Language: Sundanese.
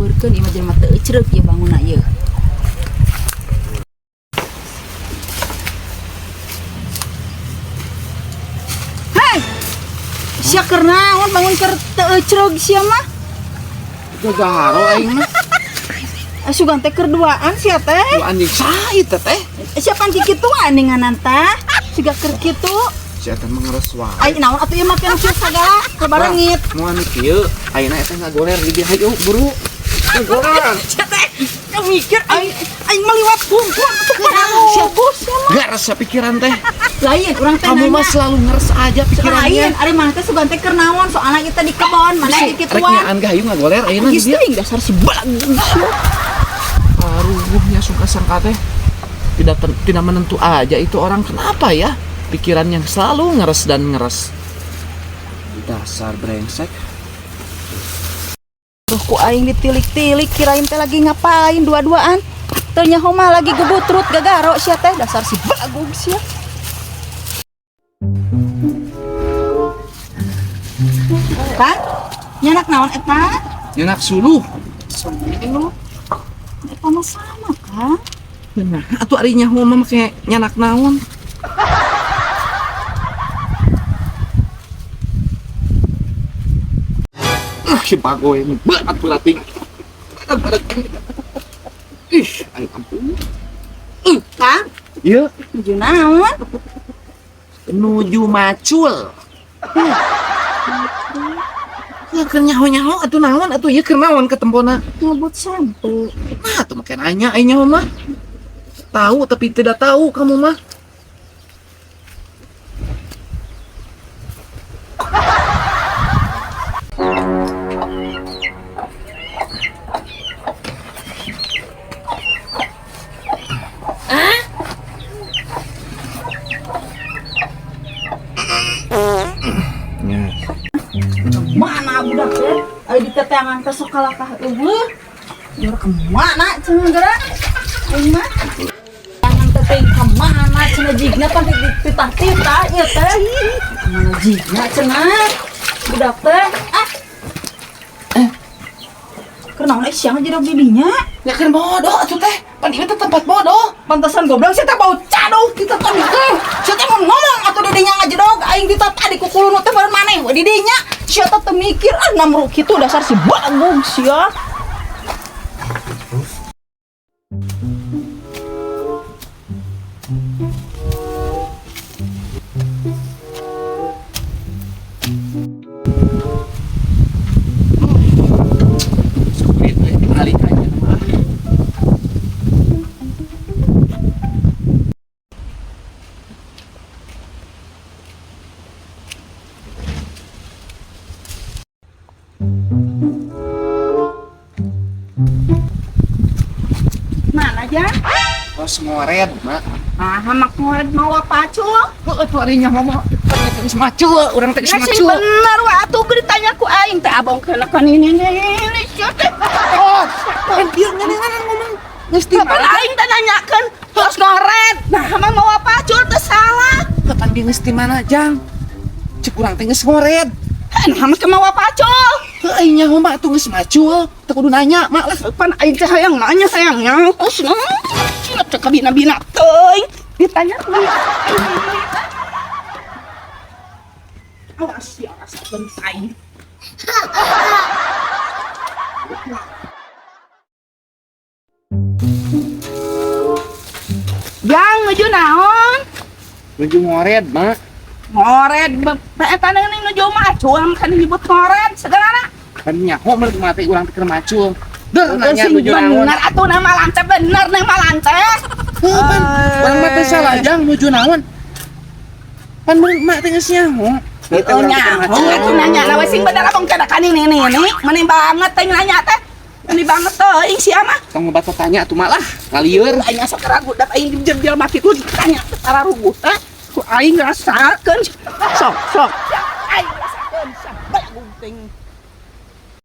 Sampeurkeun ieu mah jelema teu ecreug ieu bangunna ieu. Hei! Sia keur naon bangun keur teu ecreug sia mah? Gagaro aing mah. Sugan teh keur duaan sia teh. Lu anjing saha ieu teh? Sia pan kikituan ninganan tah? Siga keur kitu. Si eta mah ngeres wae. Ai naon atuh ieu make nu kieu sagala kabarengit. Moal nu kieu, ayeuna eta ngagoler di dieu hayu buru. Ngagoler. Sia teh mikir aing aing mah liwat hungkul atuh sia bos sia mah. Ngeres pikiran teh. Lain urang teh Kamu nanya. mah selalu ngeres aja pikirannya. Lain, ari mana teh sugan teh keur naon soalna kita di kebon, mana Rek kikituan. nyaan ge hayu ngagoler ayeuna di Geus dieu. teuing dasar si balag. Aruhnya suka sangka teh. Tidak menentu aja itu orang kenapa ya? Pikiran yang selalu ngeres dan ngeres. Dasar brengsek. Tuh ku aing ditilik-tilik kirain teh lagi ngapain dua-duaan. Teu nyaho mah lagi gebutrut gagaro sia teh dasar si bagug sia. Kang, nyanak naon eta? Nyenak suluh. Suluh. Eta mah sama, Kang. Nah, atuh ari nyaho mah make nyanak naon? Ah, si bagoy ini berat berarti. Berat berat. Ih, ayo ampun. Kang, Iya, nuju naon? nuju macul. Ya keur nyaho-nyaho atuh naon atuh ieu keur naon ketempona. Ngebut sampo. Nah, atuh make nanya aing nyaho mah. Tahu tapi tidak tahu kamu mah. Ya. Mana budak teh? Ayo diteteangan teh sok kalakah eueuh. Jur kemana cenah geura? Aing mah. Tangan teh teh kemana cenah jigna pan teh dititah-titah ieu teh. Kemana jigna cenah? Budak teh. Ah. Keur naon euy siang jadi didinya? Ya kan bodoh atuh teh. Pan ieu teh tempat bodoh. Pantesan goblok sia teh bau caduk kita teh teh. Sia teh mau ngomong atuh didinya ngajedog aing ditah tadi kukulunu teh baru maneh we didinya. Sia teh teu mikir ah namru kitu dasar si bagug sia. Sulit euy balik aja mah. Mana aja? Tos ngored, Mak. Ah, hamak ngored mau apa cul? Heueuh tuh ari nyaho mah. Geus macul, urang teh geus Ya sih macul. bener wa atuh geus ditanya ku aing teh abong keuna kan ini ini sia teh. Oh, kan ieu ngeuneunan ngomong. Geus di Kapan mana? aing teh nanyakeun tos ngored. Nah, hamang mau apa cul teh salah. Kapan dia geus di mana, Jang? Cek urang teh geus ngored. Heh, nah hamang mau apa cul? Heuh aing nyaho mah atuh geus macul. Teu kudu nanya, Mak lah. Pan aing teh hayang nanya hayang nyaho cenah. Cenah teh kabina-bina teuing. Ditanya ku awas ya rasakeun aing. Jang nuju naon? Nuju ngored, Mak. Ngored eta nih nuju macul kan nyebut ngored segalana. Kan nyaho mah mati urang teh keur macul. Deuh nanya Sing nuju naon. bener atuh nama lante bener nama lante. Heuh, pan urang mah teh salah Jang nuju naon. Pan mak teh geus nyaho. Oh nyaho atuh nanya lah we sing bener abong kada kan ini ini ini meni banget teh nanya teh. Meni banget teuing sia mah. Tong ngebat tanya atuh mak lah. Ngalieur. Aing asa keragu dat aing dijel mati ku ditanya teh tararuguh teh. Ku aing rasakeun. Sok sok.